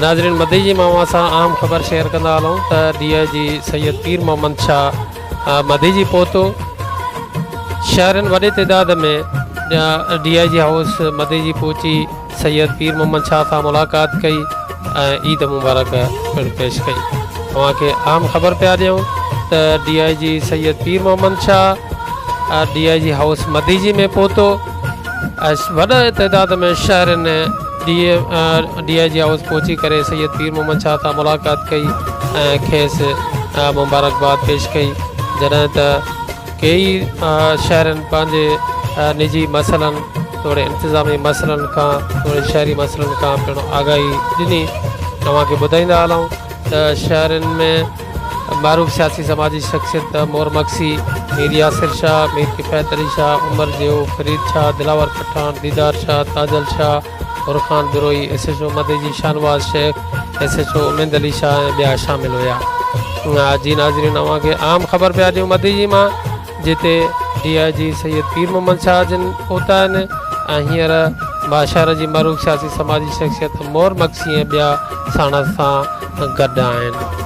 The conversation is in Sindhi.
ناظرين مدئي مان اوهان سان اهم خبر شيئر ڪندا هلون ته ڊي I جي سيد پير محمد شاهه مدئي پهتو شهرين وڏي تعداد ۾ ڊي I جي هائوس مدئي پهچي سيد پير محمد شاهه سان ملاقات ڪئي ۽ عيد مبارڪ پڻ پيش ڪئي اوهان کي اهم خبر پيا ڏيون ته ڊي I جي سيد پير محمد شاهه ڊي I جي هائوس مدئي ۾ پهتو ۽ وڏي تعداد ۾ شهرين ڊي I جي هائوس پهچي ڪري سيد پير محمد شاهه سان ملاقات ڪئي ۽ کيس مبارڪباد پيش ڪئي جڏهن ته ڪيئي شهرين پنهنجي نجي مسئلن توڙي انتظامي مسئلن کان توڙي شهري مسئلن کان پڻ آگاهي ڏني اوهان کي ٻڌائيندا هلون ته شهرين ۾ معروف سياسي سماجي شخصيت مور مگسي، مير ياسر شاهه، مير ڪفايت علي شاهه، عمر جيو، Farid Shah, Dilawar Pathan, Didar Shah, Tajal Shah, Hur Khan Brohi, S H O Madeji Shahnawaz Shaikh, S H O Umeed Ali Shah ۽ ٻيا شامل هيا. جي ناظرين اوهان کي اهم خبر پيا ڏيون مديجي مان جتي ڊي I جي سيد پير محمد شاهه جن پهتا آهن ۽ هينئر شهر جي معروف سياسي سماجي شخصيت مور مگسي ۽ ٻيا ساڻس سان گڏ آهن.